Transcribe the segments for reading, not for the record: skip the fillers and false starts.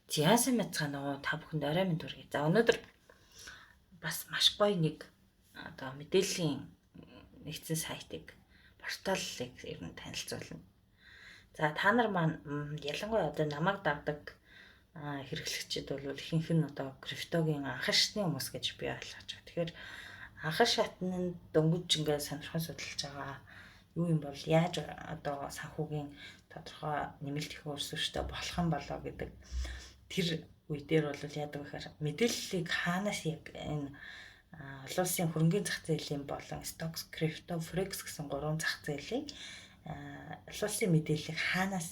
За, сайн байцгаана уу? Та бүхэнд орой минь хүргэе. За, өнөөдөр бас маш гоё нэг одоо мэдээллийн нэгдсэн сайтыг, порталыг ер нь танилцуулна. За, та нар маань ялангуяа одоо намайг дагдаг хэрэглэгчид бол ихэнх нь одоо криптогийн анхан шатны хүмүүс гэж би ойлгож байгаа. Тэгэхээр анхан шатны дөнгөж ингээд сонирхон судалж байгаа юу юм бол яаж одоо санхүүгийн тодорхой нэмэлт их өрсөлдөж болох юм болоо гэдэг тэр үе дээр бол яадаг вэ гэхээр мэдээллийг хаанаас яг энэ олон улсын хөрөнгөний зах зээлийн болон stocks, crypto, forex гэсэн гурван зах зээлийн олон улсын мэдээллийг хаанаас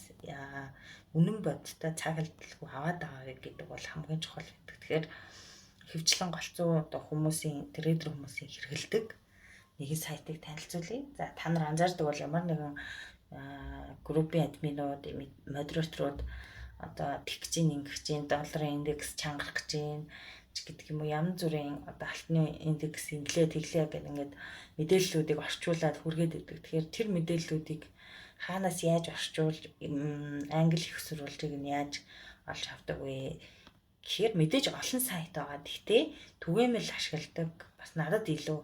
үнэн бодиттой цаг алдалгүй аваад байгаа гэдэг бол хамгийн чухал байдаг. Тэгэхээр ихэвчлэн голцоо одоо хүмүүсийн трейдер хүмүүсийн хэрэглэдэг нэгэн сайтыг танилцуулъя. За, та нар анзаардаг бол ямар нэгэн группийн админууд, модераторууд одоо тэгж гин, ингэх чинь, долларын индекс чангарах гэж гин ч гэдэг юм уу, янз бүрийн одоо алтны индекс инглээ тэглээ гэдэг ингээд мэдээллүүдийг орчуулад хүргээд өгдөг. Тэгэхээр тэр мэдээллүүдийг хаанаас яаж орчуулж, англи их сурвалжийг нь яаж олж авдаг вэ гэхээр мэдээж олон сайт байгаа. Гэхдээ түгээмэл ашигладаг, бас надад илүү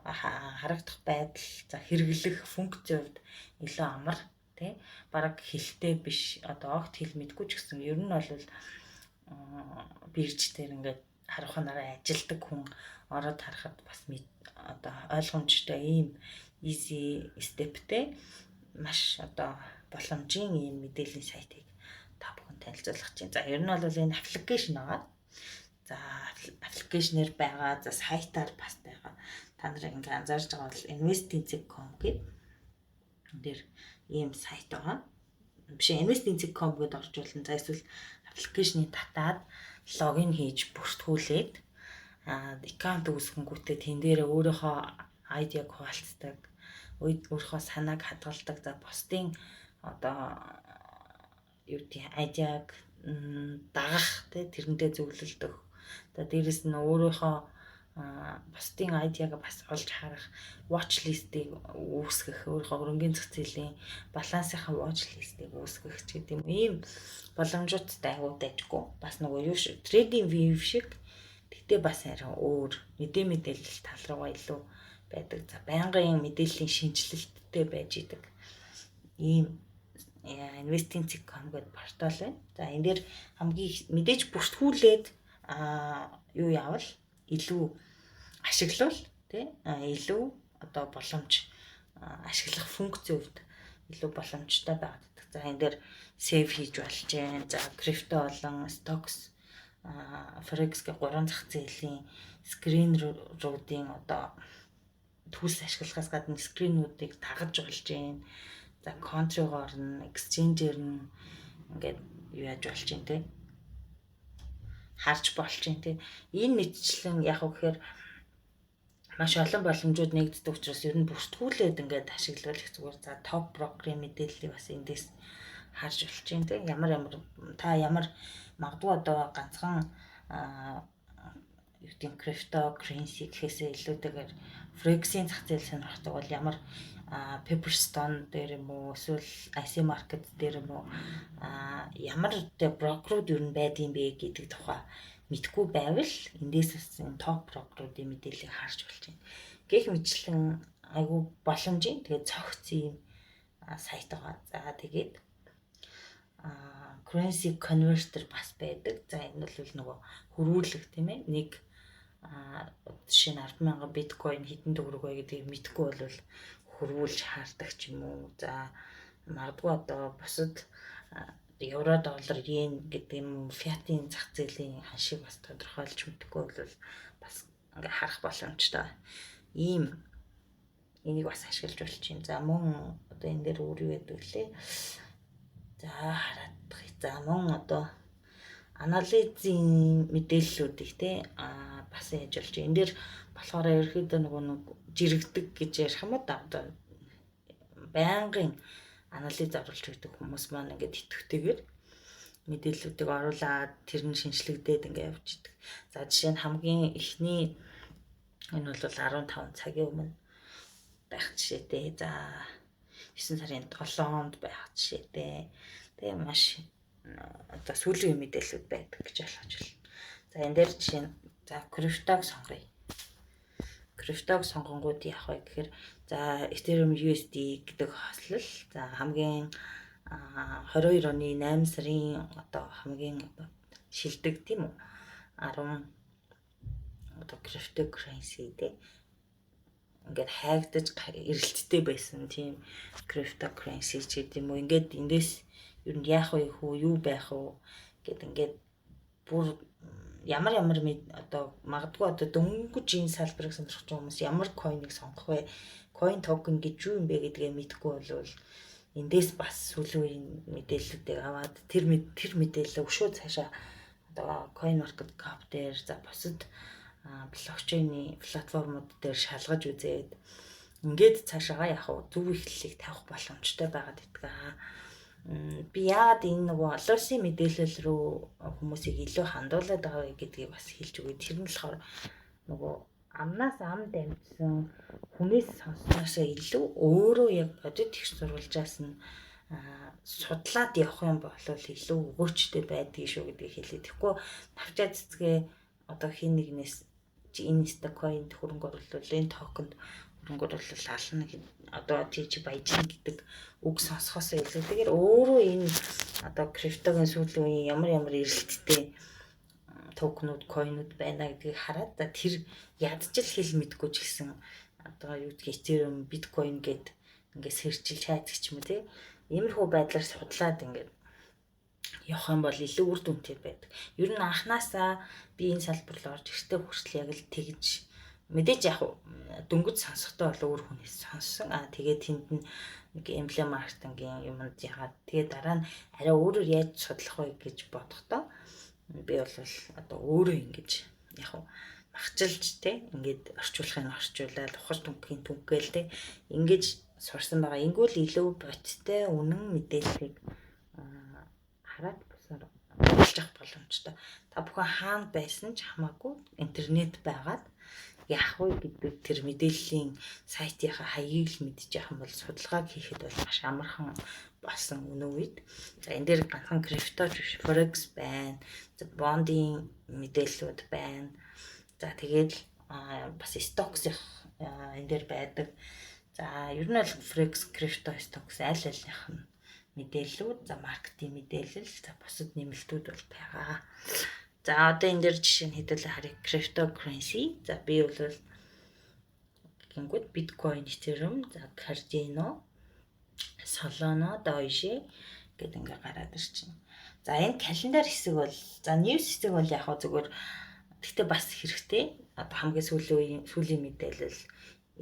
харагдах байдал, за, хэрэглэх функцийн хувьд илүү амар тий, бараг хэлтэй биш, одоо огт хэл мэдгүй ч гэсэн ер нь бол бирж дээр ингээд хараханаараа ажилдаг хүн ороод харахад бас одоо ойлгомжтой ийм easy step-тэй маш одоо боломжийн ийм мэдээллийн сайтыг та бүхэн танилцуулах чинь. За, ер нь бол энэ application байгаа. За, application ээр байгаа, за, сайтаар бас байгаа. Та нар ингээ анзаарч байгаа бол investing.com гэдэг дээр ийм сайт байгаа. Биш, investing.com гэдээ орж болно. За, эсвэл application ийг татаад login хийж бүртгүүлээд аккаунт үүсгэнгүүтээ тэн дээр өөрийнхөө ID-г хуваалцдаг, өөрийнхөө санааг хадгалдаг. За, бусдын одоо юу гэдэг ID-г дагах тий, тэрэндээ зөвлөлдөх. За, дээрэс нь өөрийнхөө бусдын ID-г бас олж харах, watch list-ийг үүсгэх, өөрийнхөө хөрөнгөний зах зээлийн балансынхаа watch list-ийг үүсгэх ч гэдэг юм, ийм боломжуудтай айгуу дайжгүй. Бас нөгөө юу шиг, trading view шиг, тэгтээ бас арай өөр мэдээлэл тал руугаа илүү байдаг. За, байнгын мэдээллийн шинэчлэлттэй байж идэг. Ийм investing.com гэдэг портал байна. За, энэ дээр хамгийн мэдээж бүртгүүлээд юу явал илүү ашиглавал тий, илүү одоо боломж, ашиглах функцийн хувьд илүү боломжтой байгаад. За, энэ дээр save хийж болж гэн. За, крипто болон stocks, forex гэх гурван зах зээлийн screen руудын одоо tools ашиглахаас гадна screen үүдийг дагаж болж гэн. За, country гоор нь, exchange-ээр нь ингээд юу яаж болж гин те, харж болж гин те. Энэ мэтчлэн яг уу гэхээр маш олон боломжууд нэгддэг учраас ер нь бүртгүүлээд ингээд ашиглавал их зүгээр. За, топ брокерийн мэдээллийг бас эндээс харж болж байна те. Ямар ямар та ямар магадгүй одоо ганцхан юу гэдэг крипто currency гэхээсээ илүүтэйгээр forex-ийн зах зээл сонирхдаг бол ямар Pepperstone дээр юм уу, эсвэл IC Market дээр юм уу, ямар тэ брокерууд ер нь байдсан бэ гэдэг тухай мэдгүй байвал эндээс бас энэ топ брокеруудын мэдээллийг харж болж байна. Гэх мэтчлэн айгүй боломжийн, тэгээд цогц ийм сайт байгаа. За, тэгээд currency converter бас байдаг. За, энэ бол нөгөө хөрвүүлэх тийм ээ. Нэг жишээ нь 10,000 биткойн хэдэн төгрөг вэ гэдгийг мэдэхгүй бол хөрвүүлж хардаг ч юм уу. За, магадгүй одоо бусад евро, доллар, йен гэдэг юм фиатын зах зээлийн ханшийг бас тодорхойлж мэдэхгүй бол бас ингээ харах боломжтой. Ийм энийг бас ашиглаж болж байна. За, мөн одоо энэ дээр өөр юу гэдэг лээ. За, хараад. За, мөн одоо анализийн мэдээллүүдийг те бас яаж болж байна. Энэ дээр болохоор ерөөхдөө нөгөө нэг жирэгдэг гэж ярих юм уу да, одоо байнгын анализ оруулж өгдөг хүмүүс маань ингээд идэвхтэйгээр мэдээллүүдийг оруулаад тэр нь шинчлэгдээд ингээд явж идэг. За, жишээ нь хамгийн эхний энэ бол 15 цагийн өмнө байх жишээтэй. За, 9 сарын 7-нд байх жишээтэй. Тэгээ маш одоо сүүлийн мэдээллүүд байдаг гэж ойлгож байна. За, энэ дээр жишээ нь, за, криптог сонгоё. Криптог сонгонгууд яах вэ гэхээр, за, Ethereum USD гэдэг хослол, за, хамгийн 22 оны 8 сарын одоо хамгийн одоо шилдэг, тийм үү, 10 одоо cryptocurrency тий, ингээд хайгдаж эрэлттэй байсан тийм cryptocurrency ч гэдэг юм уу. Ингээд эндээс ер нь яах вэ хүү, юу байх вэ гэд ингээд бүр ямар ямар одоо магадгүй одоо дөнгөж энэ салбарыг сонирхож байгаа хүмүүс ямар coin ыг сонгох вэ? Coin, token гэж юу юм бэ гэдгээ мэдэхгүй болвол эндээс бас сүүлийн үеийн мэдээллүүдийг аваад тэр мэдээлэл өшөө цаашаа одоо coin market cap дээр, за, бусад блокчейний платформуд дээр шалгаж үзээд ингээд цаашаага яг зөв эхлэлийг тавих боломжтой байгаад иддэг. Би яагаад энэ нөгөө олон улсын мэдээлэл рүү хүмүүсийг илүү хандуулад байгаа вэ гэдгийг бас хэлж өгье. Тэр нь болохоор нөгөө амнаас ам дамжсан хүнээс сонссоноосоо илүү өөрөө яг бодит их сурвалжаас нь судлаад явах юм бол илүү өгөөчтэй байдгийг шүү гэдгийг хэлээд. Тэгэхгүй навчаа цэцгээ одоо хин нэгнээс чи энэ coin д хөрөнгө оруулал, энэ токенд хөрөнгө оруулал ална, одоо тий, чи баяжна гэдэг үг сонсохоос илүү тэгэхээр өөрөө энэ одоо криптогийн сүүлийн үеийн ямар ямар эрэлттэй токенууд, coin ууд байна гэдгийг хараад, за, тэр ядчил хэл мэдгүй ч гэсэн одоо юу гэдгийг Ethereum, биткойн гэд ингээд search илж хайдаг ч юм уу тий. Иймэрхүү байдлаар судлаад ингээд явах юм бол илүү үр дүнтэй байдаг. Ер нь анханасаа би энэ салбар руу орж ирэхдээ хүртэл яг л тэгж, мэдээж яг дөнгөж сонсохдоо бол өөр хүнээс сонссон. Аа, тэгээд тэнд нь нэг MLM маркетингийн юмд яагаад тэгээд дараа нь арай өөрөөр яаж судлах вэ гэж бодохдоо би бол одоо өөрөө ингэж яг махчилж те, ингээд орчуулахыг орчуулаад, ухаж түнхийн түнгээл те, ингэж сурсан байгаа. Ингүүл илүү бодиттой үнэн мэдээллийг хараад бусаар болж авах боломжтой. Та бүхэн хаана байсан ч хамаагүй интернет байгаад яах вэ гэдэг тэр мэдээллийн сайтынхаа хаягийг л мэдчих юм бол судалгааг хийхэд бол маш амархан болсон өнөө үед. За, энэ дээр ганцхан крипто биш, forex байна. За, бондын мэдээллүүд байна. За, тэгээд бас stocks энэ дээр байдаг. За, ер нь бол forex, крипто, stocks аль альных нь мэдээллүүд, за, маркетинг мэдээлэл, за, бусад нэмэлтүүд бол байгаа. За, одоо энэ дээр жишээ нь хэдүүлээ харъя. Cryptocurrency. За, би бол гингүүд биткойн, Ethereum, за, Cardano, Solana, Doge гэд ингээ гараад ирчихнэ. За, энэ календар хэсэг бол, за, news хэсэг бол яг хөө зүгээр, гэхдээ бас хэрэгтэй. Одоо хамгийн сүүлийн үеийн сүүлийн мэдээлэл,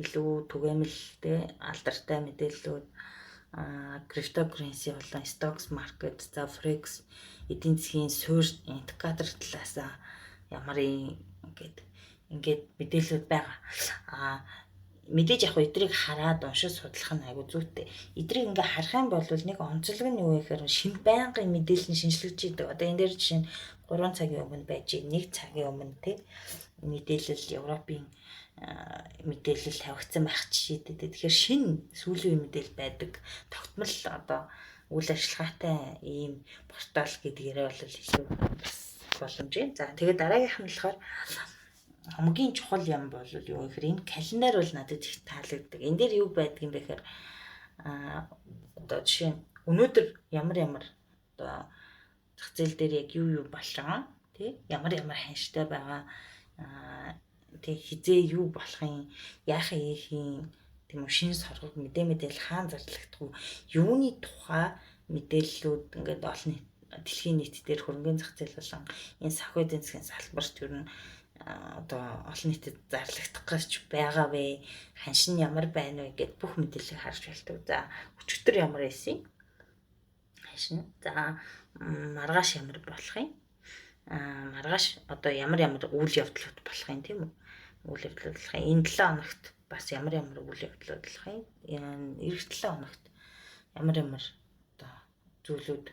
илүү түгээмэлтэй, алдартай мэдээллүүд, cryptocurrency болон stocks market, за, forex, эдийн засгийн суурь индикатор талаас ямар ингээд ингээд мэдээлэлүүд байгаа. А мэдээж яг эдрийг хараад уншиж судлах нь айгу зүйтэй. Эдрийг ингээ харах юм бол нэг онцлог нь юу вэ гэхээр шин байнгын мэдээлэл нь шинжлэгдэж идэг. Одоо энэ дээр жишээ нь 3 цагийн өмнө байж, 1 цагийн өмнө тий мэдээлэл, Европын мэдээлэл тавигдсан байх жишээтэй. Тэгэхээр шин сүүлийн үеийн мэдээлэл байдаг. Тогтмол одоо үйл ажиллагаатай ийм портал гэдгээрээ бол илүү бас боломж юм. За, тэгээд дараагийнх нь болохоор хамгийн чухал юм бол юу гэхээр энэ календар бол надад их таалагддаг. Энэ дээр юу байдаг юм бэ гэхээр одоо жишээ нь өнөөдөр ямар ямар одоо зах зээл дээр яг юу юу болж байгаа, тий, ямар ямар ханштай байгаа, тий, хизээ юу болох юм, яах юм, тийм үү, шин соргог мэдээлэл хаан зарлагдах вэ, юуны тухай мэдээллүүд ингээд олон дэлхийн нийт дээр хөрөнгөний зах зээл болон энэ санхүү эдийн засгийн салбарт ер нь одоо олон нийтэд зарлагдах гэж байгаа вэ? Ханш нь ямар байна вэ гэд бүх мэдээллийг харж болдог. За, өчигдөр ямар байсан? Ханш нь. За, маргааш ямар болох юм? Маргааш одоо ямар ямар үйл явдлууд болох юм, тийм үү? Үйл явдлууд болох юм. Энэ 7 хоногт бас ямар ямар үйл явдлууд болох юм? Ирэх 7 хоногт ямар ямар одоо зүйлүүд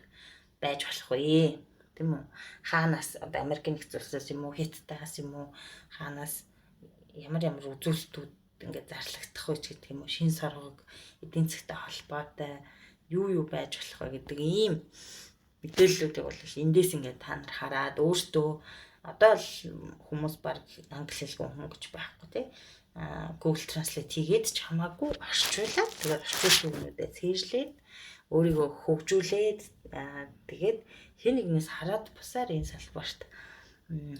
байж болох вэ? Тийм үү? Хаанаас, одоо Америкийн нэгдсэн улсаас юм уу, Хятадаас юм уу, хаанаас ямар ямар үзүүлэлтүүд ингээд зарлагдах вэ ч гэдэг юм уу, шин соргог, эдийн засгтай холбоотой юу юу байж болох вэ гэдэг ийм Мэдээллүүдийг бол эндээс ингээд та нар хараад өөртөө одоо л хүмүүс баг англи хэлгүй хүн гэж байхгүй тий. Google Translate хийгээд ч хамаагүй орчуулад, тэгээд орчуулсан юмнуудаа цээжлээд, өөрийгөө хөгжүүлээд, тэгээд хэн нэгнээс хараад бусаар энэ салбарт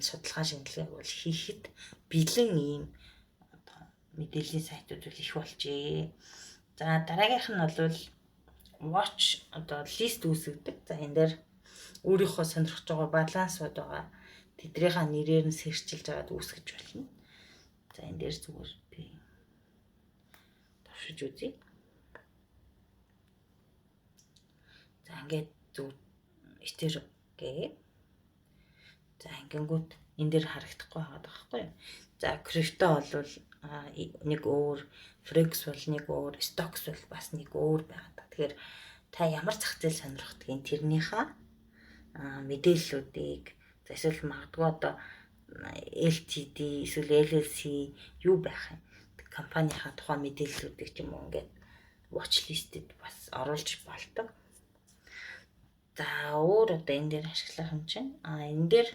судалгаа шинжилгээг бол хийхэд бэлэн ийм одоо мэдээллийн сайтууд бол их болжээ. За, дараагийнх нь бол watch одоо list үүсгэдэг. За, энэ дээр өөрийнхөө сонирхож байгаа балансууд байгаа. Тэднийхээ нэрээр нь search лж аваад үүсгэж болно. За, энэ дээр зүгээр би туршиж үзье. За, ингээд зүг Ether гээ. За, ингэнгүүт энэ дээр харагдахгүй байгаа байхгүй юу? За, крипто бол нэг өөр, Forex бол нэг өөр, Stocks бол бас нэг өөр байгаа. Тэгэхээр та ямар зах зээл сонирхдгийг тэрнийхээ мэдээллүүдийг, за эсвэл магадгүй одоо LTD эсвэл LLC юу байх юм компанийнхаа тухайн мэдээллүүдийг ч юм уу ингээд watch list-д бас оруулж болдог. За, өөр одоо энэ дээр ашиглах юм чинь энэ дээр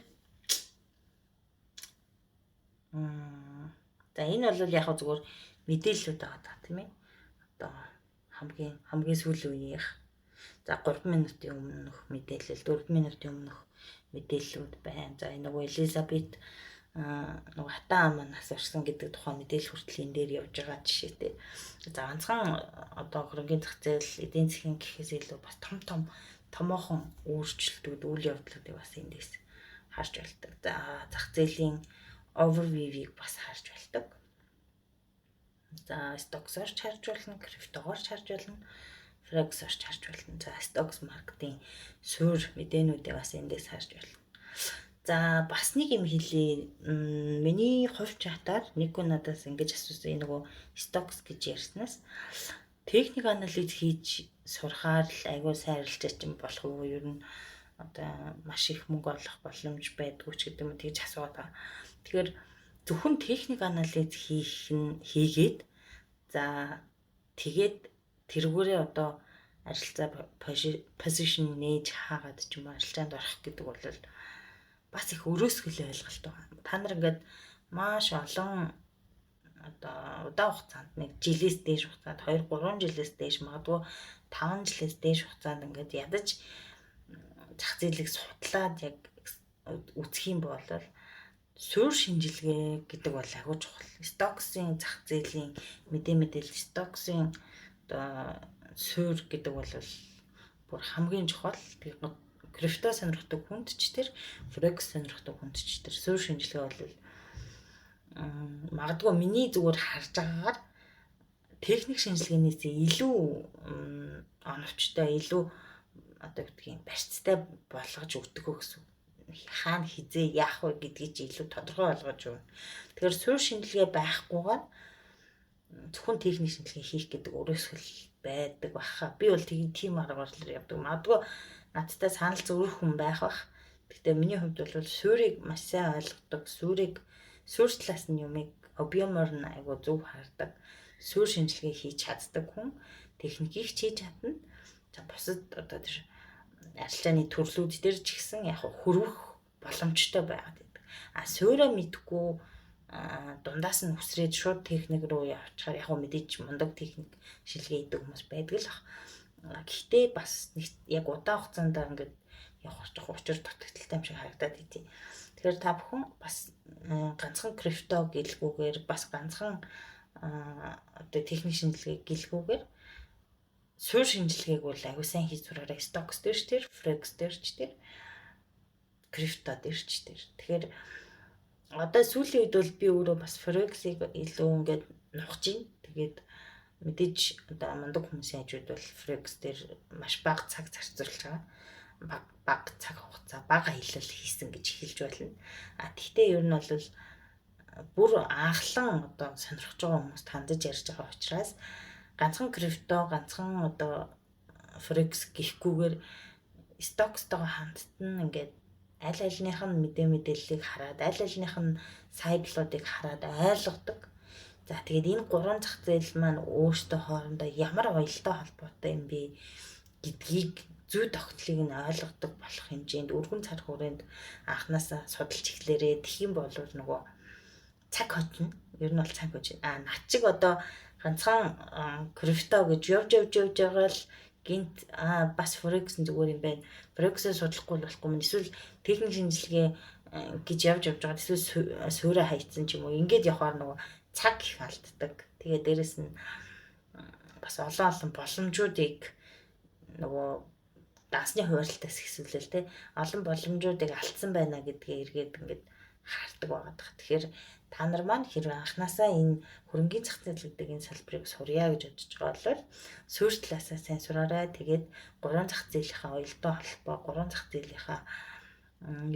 за, энэ бол яг зүгээр мэдээллүүд байгаа даа, тийм ээ. Одоо хамгийн хамгийн сүүлийн үеийнх, за, 3 минутын өмнөх мэдээлэл, 4 минутын өмнөх мэдээллүүд байна. За, энэ нөгөө Элизабет нөгөө хатан аманаас орсон гэдэг тухайн мэдээлэл хүртэл энэ дээр явж байгаа жишээтэй. За, ганцхан одоо хөрөнгөний зах зээл, эдийн засгийн гэхээс илүү бас том том томоохон өөрчлөлтүүд, үйл явдлуудыг бас эндээс харж болдог. За, зах зээлийн overview-ийг бас харж болдог. За, stocks-оор ч харж болно, криптогоор ч харж болно, forex-оор ч харж болно. За, stocks market-ийн суурь мэдээнүүдийг бас эндээс харж болно. За, бас нэг юм хэлье. Миний хувь chat аар нэг хүн надаас ингэж асуусан. Энэ нөгөө stocks гэж ярьснаас техник анализ хийж сурахаар л айгүй сайн арилжаач юм болох уу? Ер нь одоо маш их мөнгө олох боломж байдгүй ч гэдэг юм, тэгж асууад байгаа. Тэгэхээр зөвхөн техник анализ хийх нь хийгээд, за, тэгээд тэргүүрээ одоо арилжаа position нээж хаагаад ч юм уу арилжаанд орох гэдэг бол бас их өрөөсгөлийн ойлголт байгаа. Та нар ингээд маш олон одоо удаан хугацаанд, нэг жилээс дээш хугацаанд, 2 3 жилээс дээш, магадгүй 5 жилээс дээш хугацаанд ингээд ядаж зах зээлийг судлаад яг үзэх юм бол суурь шинжилгээ гэдэг бол агуу чухал. Stocks-ын зах зээлийн мэдээлэл, stocks-ын одоо суурь гэдэг бол бүр хамгийн чухал. Тэгээд крипто сонирхдаг хүнд ч тэр, forex сонирхдаг хүнд ч тэр суурь шинжилгээ бол магадгүй миний зүгээр харж байгаагаар техник шинжилгээнээс илүү оновчтой, илүү одоо гэдгийг барьцтай болгож өгдөг гэсэн, хаана хизээ яах вэ гэдгийг чи илүү тодорхой болгож өгнө. Тэгэхээр суурь шинжилгээ байхгүйгээр зөвхөн техник шинжилгээ хийх гэдэг өрөөсгөл байдаг баха. Би бол тийм аргаар л явдаг. Магадгүй надтай санал зөрөх хүн байх бах. Гэхдээ миний хувьд бол суурийг маш сайн ойлгодог, суурийг, суурь талаас нь юмыг объемоор нь айгу зөв хардаг, суурь шинжилгээ хийж чаддаг хүн техникийг ч хийж чадна. За, бусад одоо тэр арилжааны төрлүүд дээр ч гэсэн яг хөрвөх боломжтой байгаад байдаг. А суураа мэдгүй дундаас нь үсрээд шууд техник рүү явчихаар яг мэдээж мундаг техник шинжилгээ хийдэг хүмүүс байдаг л ах. Гэхдээ бас нэг яг удаан хугацаанд ингээд явах жоох учир дутагдалтай юм шиг харагдаад идэв. Тэгэхээр та бүхэн бас ганцхан крипто гэлгүүгээр, бас ганцхан одоо техник шинжилгээ гэлгүүгээр суурь шинжилгээг бол аягүй сайн хийж сураарай. Stocks дээр ч тэр, forex дээр ч тэр, крипто дээр ч тэр. Тэгэхээр одоо сүүлийн үед бол би өөрөө бас forex-ыг илүү ингээд нухаж байна. Тэгээд мэдээж одоо мундаг хүмүүсийн хажууд бол forex дээр маш бага цаг зарцуулж байгаа. Бага цаг хугацаа, бага аялал хийсэн гэж хэлж болно. А тэгтээ ер нь бол бүр анхлан одоо сонирхож байгаа хүмүүст хандаж ярьж байгаа учраас ганцхан крипто, ганцхан одоо forex гэхгүйгээр stocks-тойгоо хамтд нь ингээд аль альных нь мэдээллийг хараад, аль альных нь cycle-уудыг хараад ойлгодог. За, тэгээд энэ гурван зах зээл маань өөрсдөө хоорондоо ямар уялдаа холбоотой юм бэ гэдгийг зүй тогтлыг нь ойлгодог болох хэмжээнд өргөн цар хүрээнд анханасаа судалж эхлээрээ. Тэгэх юм бол нөгөө цаг хотно. Ер нь бол цаг хож. А над чиг одоо ганцхан крипто гэж явж явж явж байгаа л гинт бас форекс зүгээр юм байна. Форексээ судлахгүй болохгүй юм. Эсвэл техник шинжилгээ гэж явж явж байгаа. Эсвэл суурэ хайцсан ч юм уу. Ингээд явахаар нөгөө цаг их алддаг. Тэгээ дээрэс нь бас олон олон боломжуудыг нөгөө дансны хуваарлтаас хэсвэлэл те олон боломжуудыг алдсан байна гэдгээ эргээд ингээд хардаг байгаа даа. Тэгэхээр та нар маань хэрвээ анханасаа энэ хөрөнгийн зах зээл гэдэг энэ салбарыг сурья гэж бодож байгаа бол суурь талаасаа сайн сураарай. Тэгээд гурван зах зээлийнхаа уялдаа холбоо, гурван зах зээлийнхаа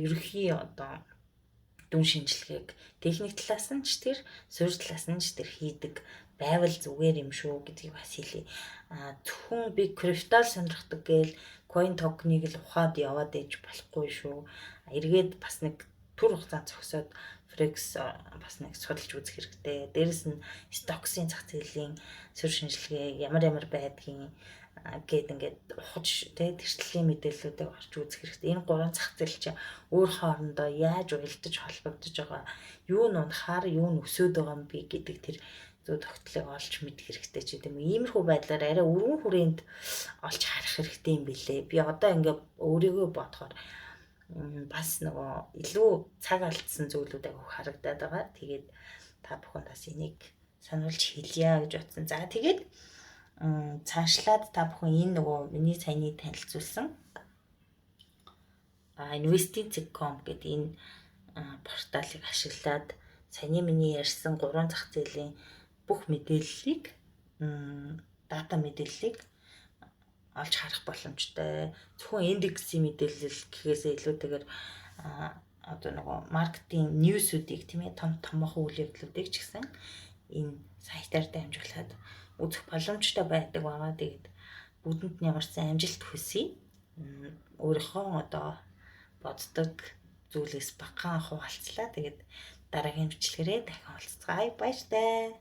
ерөнхий одоо дүн шинжилгээг техник талаас нь ч тэр, суурь талаас нь ч тэр хийдэг байвал зүгээр юм шүү гэдгийг бас хэлье. А зөвхөн би криптол сонирхдаг гээл coin token-ыг л ухаад яваад ээж болохгүй шүү. Эргээд бас нэг түр хугацаанд зогсоод Forex бас нэг судалж үзэх хэрэгтэй. Дээрэс нь stocks-ын зах зээлийн суурь шинжилгээ ямар ямар байдгийг гээд ингээд ухаж тэ тэртлийн мэдээллүүдийг орж үзэх хэрэгтэй. Энэ гурван зах зээл чинь өөр хоорондоо яаж уялдаж холбогдож байгаа, юу нь унахаар юу нь өсөөд байгаа юм бэ гэдэг тэр зүй тогтлыг олж мэдэх хэрэгтэй ч гэдэм юм. Иймэрхүү байдлаар арай өргөн хүрээнд олж харах хэрэгтэй юм билээ. Би одоо ингээ өөрийгөө бодохоор бас нөгөө илүү цаг алдсан зүйлүүд агай харагдаад байгаа. Тэгээд та бүхэн бас энийг сануулж хэлье гэж бодсон. За тэгээд цаашлаад та бүхэн энэ нөгөө миний саяны танилцуулсан investing.com гэдэг энэ порталыг ашиглаад саяны миний ярьсан гурван зах зээлийн бүх мэдээллийг, дата мэдээллийг олж харах боломжтой. Зөвхөн индексийн мэдээлэл гэхээсээ илүүтэйгээр одоо нөгөө маркетинг news үүдийг, тийм ээ, том томоохон үйл явдлуудыг ч гэсэн энэ сайтаар дамжуулаад үзэх боломжтой байдаг байгаа. Тэгээд бүгдэнд нь ямар ч амжилт хүсье. Өөрийнхөө одоо боддог зүйлээс багахан хуваалцлаа. Тэгээд дараагийн бичлэгээрээ дахин уулзцгаая. Баяртай.